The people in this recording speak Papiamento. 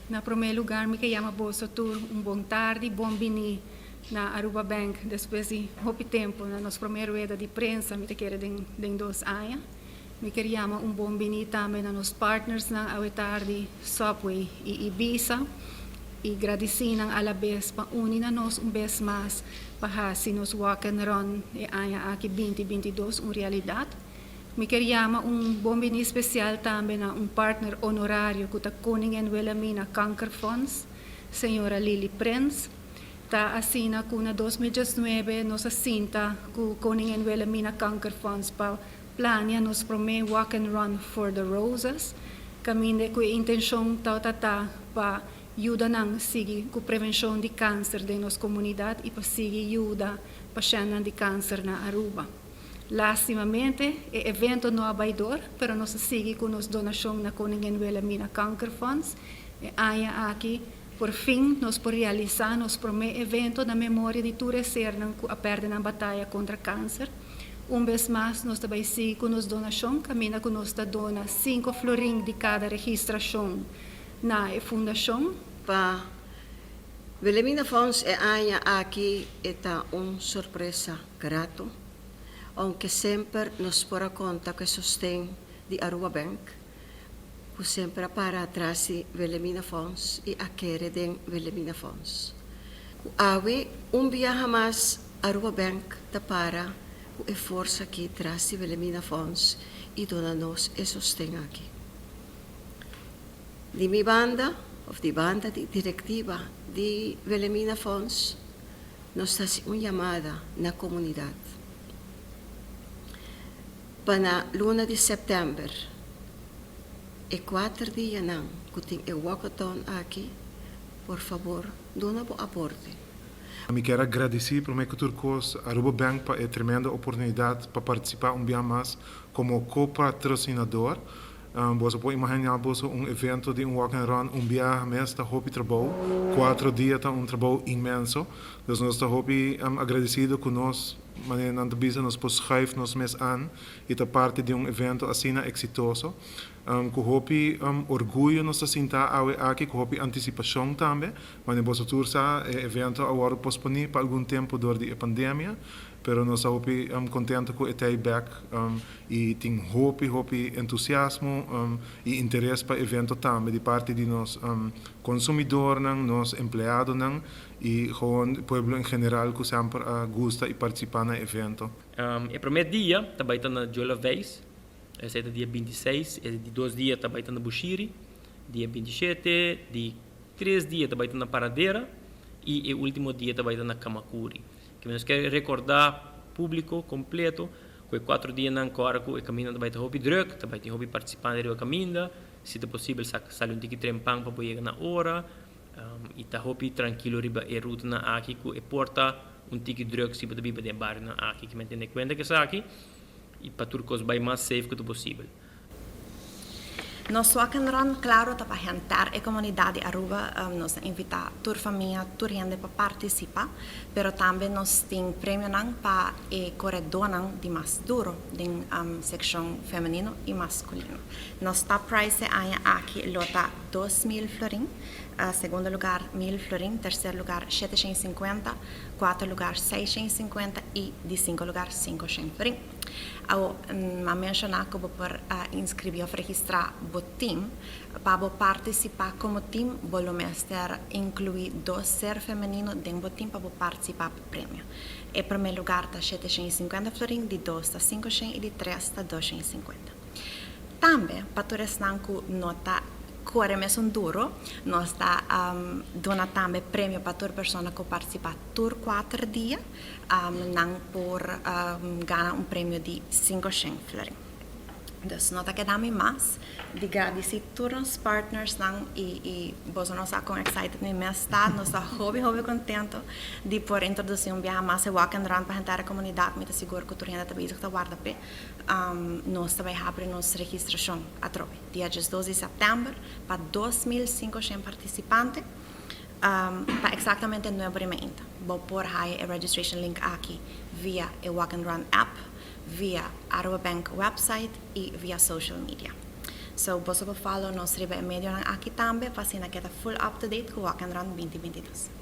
Na prome lugar mi ke yama boso tur un bon tardi, bon bini na Aruba Bank despues di hopi tempo na nos prome rueda di prensa, mi ta kere den 2 aña. Mi kier yama un bon bini tambe na nos partnersnan awe tardi, Subway y Ibiza, y gradici nan alabes pa uni na nos un bes mas pa haci nos Walk and Run e aña aki 2022 un realidad. Mi kier yama un bon bini especial tambe na un partner honorario cu ta Koningin Wilhelmina Kankerfonds, señora Lily Prins. Ta asina cu na 2019 nos a sinta cu Koningin Wilhelmina Kankerfonds pa plania nos prome Walk and Run for the Roses, caminda cu e intencion ta pa yuda nan sigui cu prevencion di cancer den nos comunidad y pa sigui yuda pashentnan di cancer na Aruba. Lastimamente, e evento no a bay door, pero nos a sigui cu nos donacion na Koningin Wilhelmina Kankerfonds. E aña aki, por fin, nos por realisa nos prome evento na memoria di tur sernan cu a perde nan bataya contra cancer. Un bes mas, nos tambe sigui cu nos donacion, caminda cu nos ta dona 5 florin di cada registracion na fundacion. Pa Wilhelmina Fonds e aña aki ta un sorpresa grato, aunke semper nos por a conta cu sosten di Aruba Bank, cu semper a para atras di Wilhelmina Fonds y a kere den Wilhelmina Fonds. Awe un biaha mas Aruba Bank ta para e forsa aki tras di Wilhelmina Fonds y duna nos e sosten aki. Di mi banda, of di banda di directiva di Wilhelmina Fonds, nos ta un yamada na comunidad. Pa na luna di september, e 4 dianan cu tin e walkathon aki, por fabor, duna bo aporte. Mi kier gradici prome cu tur cos Aruba Bank pa e tremendo oportunidad pa participa un biaha mas como co-patrocinador. Bo por imagina un evento di un walk and run un biaha mes ta hopi trabou, 4 dia ta un trabou inmenso. Dus nos ta hopi agradecido cu nos, manera nan ta bisa, nos por schuif nos mes aan y ta parti di un evento asina exitoso. Cu hopi orguyo nos ta sinta awe aki, cu hopi anticipacion tambe. Manera boso tur sa, e evento a wordo posponi pa algun tempo door di pandemia, pero nos ta hopi contento cu e ta back y tin hopi, hopi entusiasmo y interes pa e evento tambe di parti di nos consumidornan, nos empleadonan y gewoon pueblo en general cu semper gusta y participa na e evento. E prome dia tambe ta na Jola Veis, esey ta dia 26, e di 2 dia tambe ta na Bushiri, dia 27, di 3 dia tambe ta na Paradera y e ultimo dia tambe ta na Camacuri. Cu nos kier recorda publico completo cu e 4 dianan cu e caminda tambe ta hopi druk, tambe tin hopi participante riba caminda, si ta posibel sali un tiki trempan pa yega na ora y ta hopi trankilo riba e rutanan aki cu e por ta un tiki druk si bo ta biba den barionan aki, cu men tene cuenta cu esaki y pa tur cos bay mas safe cu posibel. Nos Walk and Run, claro, ta pa henter e comunidad di Aruba. Nos ta invita tur famia, tur hende pa participa, pero tambe nos tin premionan pa e coredonan di mas duro den seccion femenino y masculino. Nos top prize e aña aki lo ta 2000 florin, segundo lugar 1000 florin, tercer lugar 750, cuarto lugar 650 y di cinco lugar 500 florin. Awo, m'a menciona cu bo por inscribi of registra bo team. Pa bo participa como team, bo lo mester inclui dos ser femenino den bo team pa bo participa pa premio. E prome lugar ta 750 florin, di 2 ta 500 y di 3 ta 250. Tambe, pa tur esnan cu no ta core mesun duro, nos ta duna tambe premio pa tur persona cu participa tur 4 dia, nan por gana un premio di 500 florin. Dus no ta keda mi mas di gradici tur nos partnersnan y boso no sa con excited mi mes ta, nos ta hopi hopi contento di por introduci un biaha mas e Walk and Run pa henter e comunidad. Mi ta sigur cu tur hende ta bezig ta warda p'e. Nos ta bay habri nos registracion atrobe dia 12 di september pa 2500 participante pa exactamente 9'30. Bo por haya e registration link aki via e Walk and Run app, via Aruba Bank website y via social media. So, boso por follow nos riba e medionan aki tambe, pa asina keda full up to date cu Walk and Run 2022.